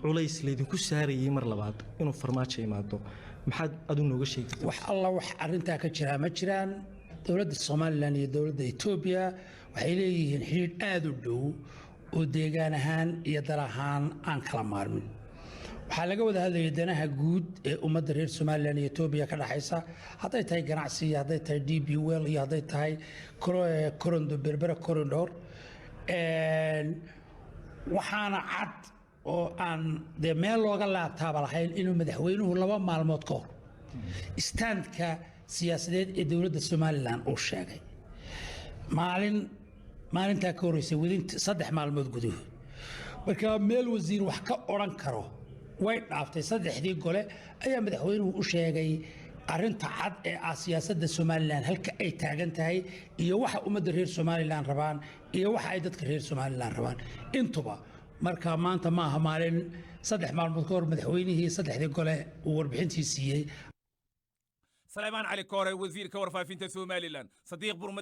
Culays laydinku saarayay mar labaad inuu Farmaajo imaado, maxaad adu nooga sheegi kartaa? Wax alla wax arrintaa ka jiraa ma jiraan. Dowladda Somaliland iyo dowladda Etoobiya waxay leeyihiin xidhiidh aada u dhow oo deegaan ahaan iyo dal ahaan aan kala maarmin. Waxaa laga wada hadlayay danaha guud ee ummadda reer Somaliland iyo Etoobiya ka dhexaysa, hadday tahay ganacsi iyo hadday tahay DP World iyo hadday tahay corridor, Berbera Corridor. Waxaana cad oo aan dee meel looga laabtaaba lahayn inuu madaxweynuhu 2 maalmood ka hor stand-ka siyaasadeed ee dowladda Somaliland uu sheegay maalin maalintaa ka horreysay, within 3 maalmood gudahood. Marka meel wasiir wax ka odhan karo way dhaaftay. Saddexdii gole ayaa madaxweynuhu u sheegay arrinta cad ee ah siyaasadda Somaliland halka ay taagan tahay iyo waxa ummadda reer Somaliland rabaan iyo waxa ay dadka reer Somaliland rabaan intuba. Marka maanta ma aha maalin 3 maalmood ka hor madaxweynihii saddexdii gole uu warbixintii siiyey. Saleymaan Cali Koore, wasiirka warfaafinta Somaliland, Sadiiq Burmad.